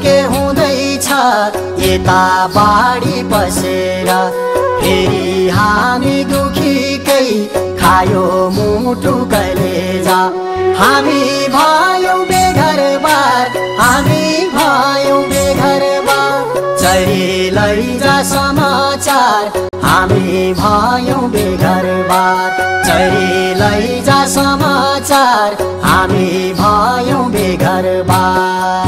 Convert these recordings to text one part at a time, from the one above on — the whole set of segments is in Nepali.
के हुँदैछ यता बाढी बसेर फेरि हामी दुखीकै खायो मुटु कलेजा हामी भयौं बेघरबार हामी भयौं बेघरबार चरी लैजा समाचार हामी भयौं बेघरबार चरी लैजा समाचार हामी भयौं बेघरबार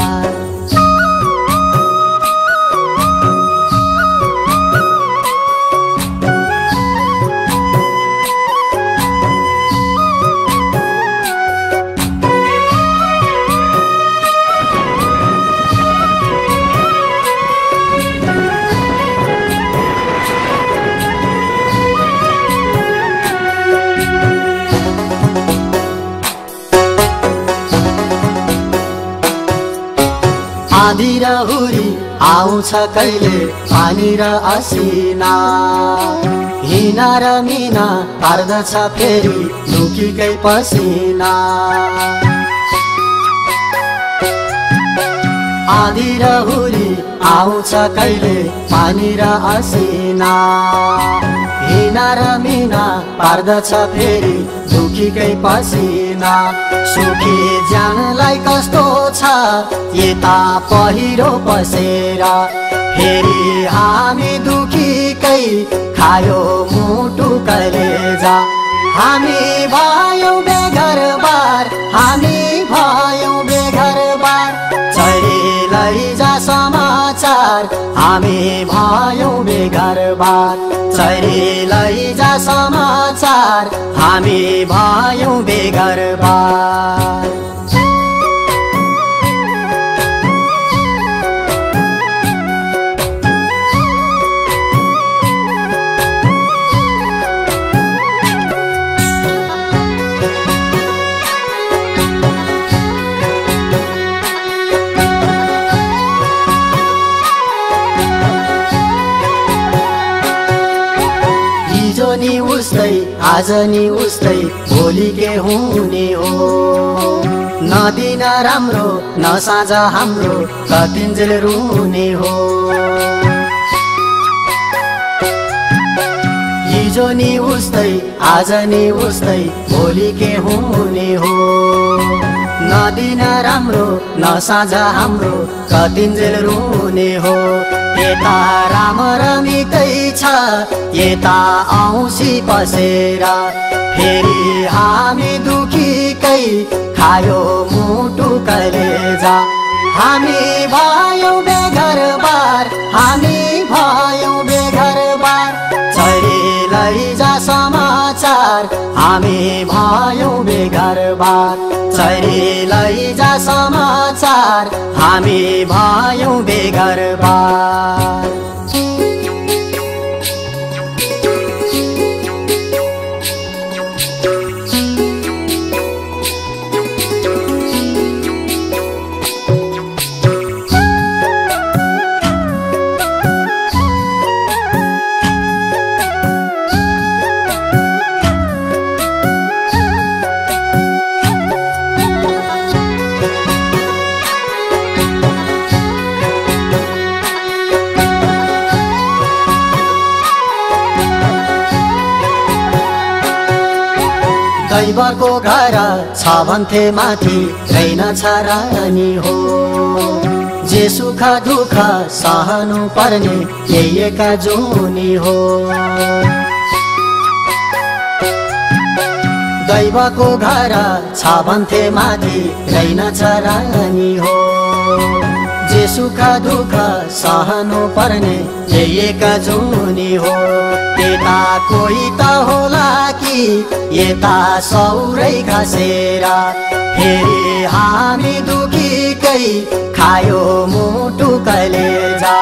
आँधी र हुरी आउँछ कहिले पानी र असिना हिना र मिना पर्दछ फेरि दुखीकै पसिना आँधी र हुरी आउँछ कहिले पानी र असिना हिना र मिना पर्दछ फेरि दुखीकै पसिना सुखी ज्यानलाई कस्तो छ यता पहिरो पसेर फेरि हामी दुखीकै खायो मुटु कलेजा हामी भयौं बेघरबार हामी भयौं बेघरबार चरी लैजा समाचार हामी भयौं बेघरबार चरी लैजा समाचार हामी भयौं बेघरबार नि उस्तै आज नि उस्तै भोलि के हुने हो नदिन राम्रो नसाझ हाम्रो कतिन्जेल रुने हो हिजो नि उस्तै आज नि उस्तै भोलि के हुने हो नदिन राम्रो नसाझ हाम्रो कतिन्जेल रुने हो यता राम रमितै छ यता औँसी पसेर फेरि हामी दुखीकै खायो मुटु कलेजा हामी भयौं बेघरबार हामी भयौं बेघरबार चरी लैजा समाचार हामी भयौं बेघरबार चरी लैजा समाचार हामी भयौं बेघरबार दैवको घर छ भन्थे माथि रहेनछ रानी हो जे सुख दुःख सहनु पर्ने यही एका जुनी हो दैवको घर छ भन्थे माथि रहेनछ रानी हो जे सुख दुःख सहनु पर्ने यही एका जुनी हो यता कोही त होला कि यता सौरै खसेर फेरि हामी दुखीकै सँगै खायो मुटु कलेजा।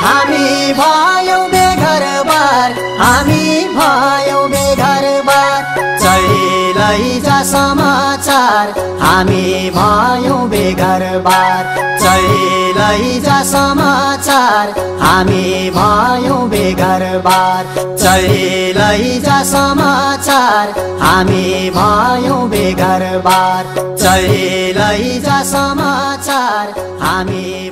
हामी भयौं बेघरबार, हामी भयौं बेघरबार, चढी लैजा समाचार। हामी भयौं बेघरबार, चढी लैजा समाचार। हामी भयौं बेघरबार, चढी लैजा समाचार। हामी भयौं बेघरबार, चढी लैजा समाचार। हामी